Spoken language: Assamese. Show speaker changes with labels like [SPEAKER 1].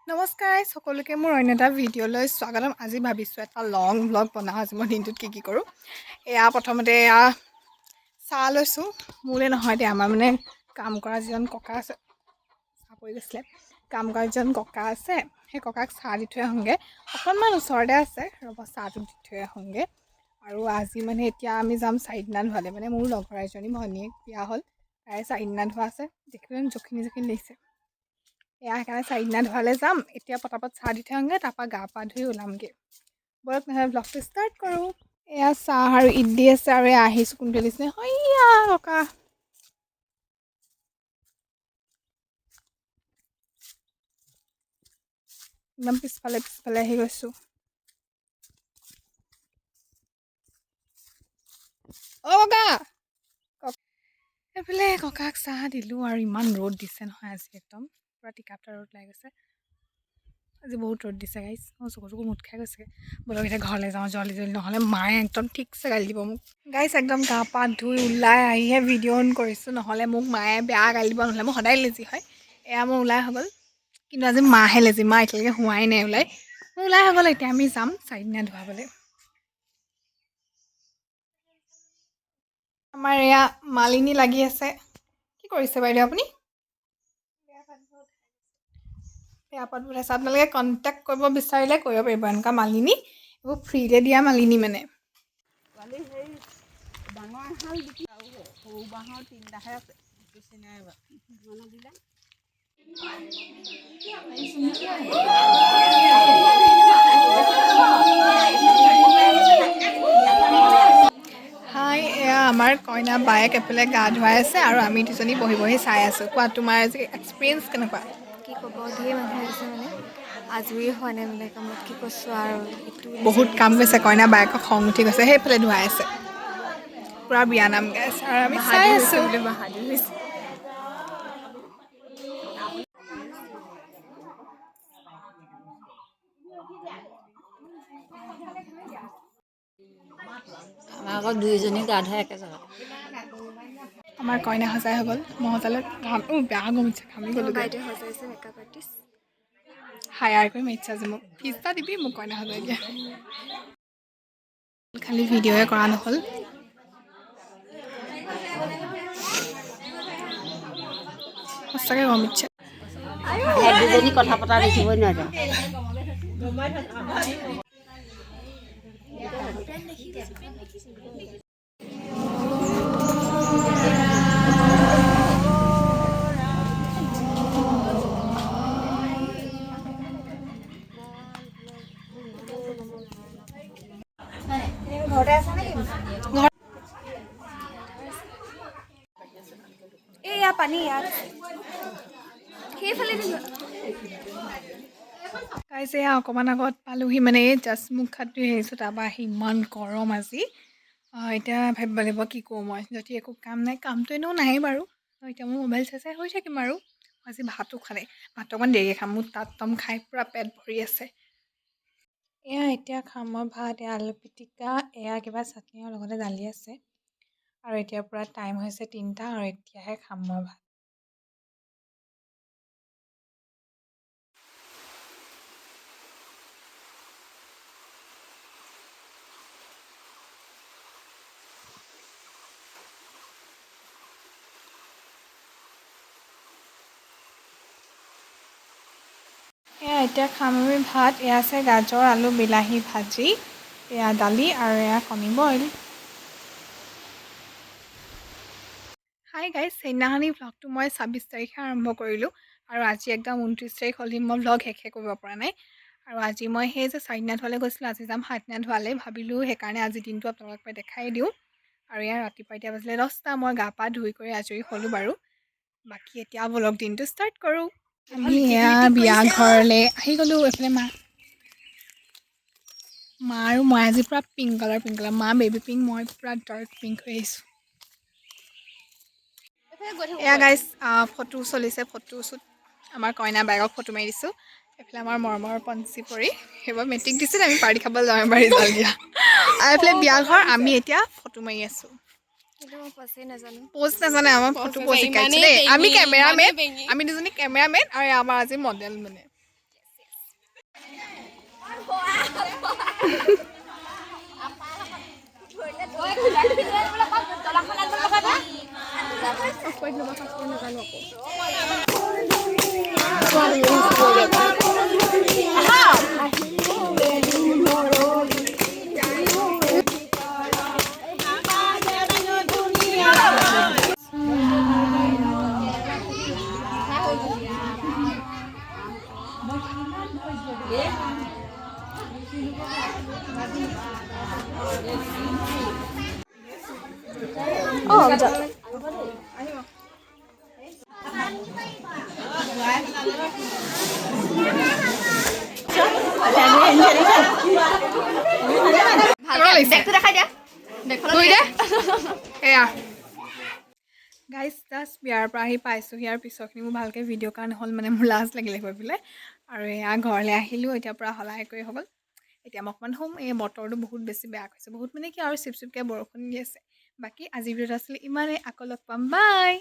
[SPEAKER 1] নমস্কাৰ সকলোকে, মোৰ অন্য এটা ভিডিঅ'লৈ স্বাগতম। আজি ভাবিছোঁ এটা লং ভ্লগ বনাওঁ। আজি মই দিনটোত কি কি কৰোঁ। এয়া প্ৰথমতে এয়া চাহ লৈছোঁ, মোলৈ নহয় দেই, আমাৰ মানে কাম কৰা যিজন ককা আছে, চাহ পৰি গৈছিলে, কাম কৰা যিজন ককা আছে সেই ককাক চাহ দি থৈ আহোঁগৈ। অকণমান ওচৰতে আছে, ৰ'ব চাহটো দি থৈ আহোঁগৈ। আৰু আজি মানে এতিয়া আমি যাম চাৰিদিনা ধোৱালৈ। মানে মোৰ লগৰ এজনী ভনীয়েক বিয়া হ'ল, তাই চাৰিদিনা ধোৱা আছে। দেখিবলৈ জখিনী জখিনী লাগিছে। এয়া সেইকাৰণে চাৰিদিনা ধোৱালৈ যাম। এতিয়া পটাপট চাহ দি থৈ আহোঁগৈ, তাৰপৰা গা পা ধুই ওলামগৈ। ব'লক নহ'লে ব্লগটো ষ্টাৰ্ট কৰোঁ। এয়া চাহ আৰু ইডলি আছে আৰু এয়া আহিছোঁ। কোনটো দিছে সৈয়া ককা, একদম পিছফালে পিছফালে আহি গৈছোঁ। অ' ককা, এইফালে ককাক চাহ দিলোঁ। আৰু ইমান ৰ'দ দিছে নহয় আজি, একদম পূৰা টিকাফটা ৰ'দ লাগি গৈছে। আজি বহুত ৰ'দ দিছে গাইছ, মোৰ চকু চকু মুদ খাই গৈছে। ব'লক এতিয়া ঘৰলৈ যাওঁ জল্দি জল্দি, নহ'লে মায়ে একদম ঠিকছে গালি দিব মোক। গাইছ, একদম গা পা ধুই ওলাই আহিহে ভিডিঅ' অন কৰিছোঁ, নহ'লে মোক মায়ে বেয়া গালি দিব, নহ'লে মোৰ সদায় লেজি হয়। এয়া মোৰ ওলাই হৈ গ'ল, কিন্তু আজি মাহে লেজি, মা এতিয়ালৈকে হোৱাই নাই ওলাই। মোৰ ওলাই হৈ গ'ল, এতিয়া আমি যাম চাৰিদিনা ধুৱাবলৈ। আমাৰ এয়া মালিনী লাগি আছে। কি কৰিছে বাইদেউ আপুনি? বেয়া পাতবোৰ আছে। আপোনালোকে কণ্টেক্ট কৰিব বিচাৰিলে কৰিব পাৰিব। এনেকুৱা মালিনী এইবোৰ ফ্ৰীতে দিয়া মালিনী মানে।
[SPEAKER 2] ডাঙৰ এহাল বিকি আৰু সৰু বাঁহৰ তিনিটাহে আছে, বেছি নাই বাৰু। দিলা।
[SPEAKER 1] হাই, এয়া আমাৰ কইনা বায়েক এফালে গা ধুৱাই আছে আৰু আমি দুজনী বহি বহি চাই আছোঁ। কোৱা, তোমাৰ আজি এক্সপিৰিয়েঞ্চ কেনেকুৱা?
[SPEAKER 3] কি ক'ব, ধেৰ মানুহ আহিছে, মানে আজৰি হোৱা নাই মানে কামত, কি কৈছোঁ আৰু ইটো
[SPEAKER 1] বহুত কাম কৰিছে। কইনা বায়েকক খং উঠি গৈছে, সেইফালে ধুৱাই আছে, পূৰা বিয়া নাম গাই আছে আৰু আমি চাই আছোঁ।
[SPEAKER 3] বোলে বাহাদুৰ হৈছে।
[SPEAKER 2] আমাৰ আকৌ দুইজনী গা ধোৱা একে জেগাত।
[SPEAKER 1] আমাৰ কইনা সজাই হৈ গ'ল, মই সজালে। ঘাম, বেয়া গৰম উঠিছে, ঘামি গ'লো।
[SPEAKER 3] বাইদেউ সজাইছে, মেকআপ আৰ্টিষ্ট।
[SPEAKER 1] হায়াৰ কৰি মাতিছে আজি মোক। ফিজ এটা দিবি মোক কইনা সজাই দিয়া। খালি ভিডিঅ'য়ে কৰা নহ'ল। সঁচাকৈ গৰম উঠিছে।
[SPEAKER 2] দুজনী কথা পতা দেখিবই নোৱাৰে।
[SPEAKER 3] ঘৰতে আছা নেকি? এইয়া পানী ইয়াত সেইফালে দি।
[SPEAKER 1] গাইজ, এয়া অকণমান আগত পালোহি, মানে এই জাষ্ট মুখ হাত ধুই আহিছোঁ। তাৰপৰা আহি ইমান গৰম আজি। এতিয়া ভাবিব লাগিব কি কৰোঁ মই, যদি একো কাম নাই, কামটো এনেও নায়েই বাৰু। এতিয়া মই মোবাইল চাই চাই হৈ থাকিম। আৰু আজি ভাতো খোৱা নাই, ভাতটো অকণমান দেৰিকৈ খাম। মোৰ তাত তম খাই পূৰা পেট ভৰি আছে। এয়া এতিয়া খাম মই ভাত। এয়া আলু পিটিকা, এয়া কিবা চাটনি আৰু লগতে দালি আছে। আৰু এতিয়া পূৰা টাইম হৈছে 3টা আৰু এতিয়াহে খাম মই ভাত। এয়া এতিয়া খাম আমি ভাত। এয়া আছে গাজৰ, আলু, বিলাহী ভাজি, এয়া দালি আৰু এয়া কণী বইল। হাই গাইজ, সেইদিনাখনি ভ্লগটো মই 26 তাৰিখে আৰম্ভ কৰিলোঁ আৰু আজি একদম 29 তাৰিখ হ'লি, মই ভ্লগ শেষে কৰিব পৰা নাই। আৰু আজি মই সেই যে চাৰিদিনা ধোৱালৈ গৈছিলোঁ, আজি যাম সাতদিনা ধোৱালৈ ভাবিলোঁ, সেইকাৰণে আজি দিনটো আপোনালোকক মই দেখাই দিওঁ। আৰু এয়া ৰাতিপুৱা এতিয়া বাজিলে 10টা, মই গা পা ধুই কৰি আজৰি হ'লোঁ বাৰু। বাকী এতিয়া ব'লক দিনটো ষ্টাৰ্ট কৰোঁ। আমি এয়া বিয়া ঘৰলৈ আহি গ'লোঁ। এইফালে মা মা আৰু মই আজি পূৰা পিংক কালাৰ, পিংক কালাৰ। মা বেবী পিংক, মই পূৰা ডাৰ্ক পিংক হৈ আহিছোঁ। এয়া গাইজ, ফটো চলিছে, ফটো শ্বুট। আমাৰ কইনা বায়েকক ফটো মাৰি দিছোঁ। এইফালে আমাৰ মৰমৰ পঞ্চী পৰি, সেইবাৰ মেট্ৰিক দিছিল, আমি পাৰ্টি খাবলৈ যাওঁ এবাৰ ৰিজাল্ট দিয়া। আৰু এইফালে বিয়া ঘৰ, আমি এতিয়া ফটো মাৰি আছোঁ।
[SPEAKER 3] কিন্তু মই প'জেই নাজানো।
[SPEAKER 1] প'জ নাজানে, আমাৰ ফটো প'জ শিকাইছোঁ দেই। আমি কেমেৰামেন, আমি দুজনী কেমেৰামেন আৰু আমাৰ আজি মডেল মানে। এয়া গাইজ, জাষ্ট বিয়াৰ পৰা আহি পাইছোঁ। ইয়াৰ পিছৰখিনি মোৰ ভালকৈ ভিডিঅ' কৰা নহ'ল, মানে মোৰ লাজ লাগিলে গৈ পেলাই। আৰু এয়া ঘৰলৈ আহিলোঁ, এতিয়া পূৰা সলাই কৰি হৈ গ'ল। এতিয়া মই অকণমান শুম। এই বতৰটো বহুত বেছি বেয়া কৰিছে, বহুত মানে কি আৰু চিপ চিপকৈ বৰষুণ দি আছে। বাকী আজিৰ ভিডিঅ'টো আছিলে ইমানেই, আকৌ লগ পাম, বাই।